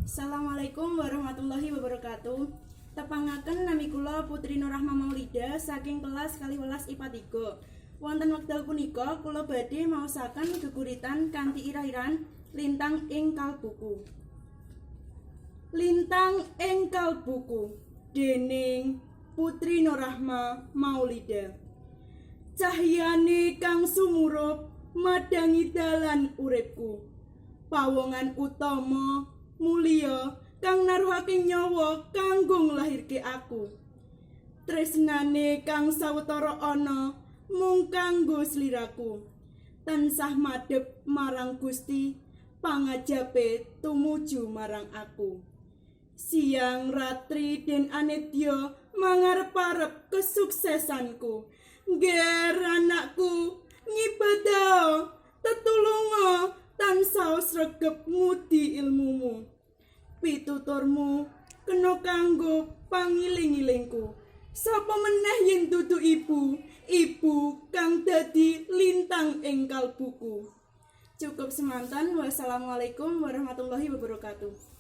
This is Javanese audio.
Assalamualaikum warahmatullahi wabarakatuh. Tepangaken, nami kula Putri Nurrahma Maulida saking kelas 12 IPA 3. Wonten wekdal punika kula badhe maosaken geguritan kanthi irah-irahan "Lintang ing Kalbuku". "Lintang ing Kalbuku" dening Putri Nurrahma Maulida. Cahyane kang sumurup madangi dalan uripku. Pawongan utama mulia kang naruhake nyawa kanggo nglahirke aku. Tresnane kang sawetara ana mung kanggo sliraku. Tansah madhep marang Gusti, pangajape tumuju marang aku. Siang ratri den anedya mangarep-arep kesuksesanku. Nger anakku, ngibadah, tetulunga, tansah sregep ngudi ilmumu. Pituturmu kena kanggo pangiling-ilingku. Sapa meneh yen dudu ibu, ibu kang dadi lintang ing kalbuku. Cukup semanten, wassalamualaikum warahmatullahi wabarakatuh.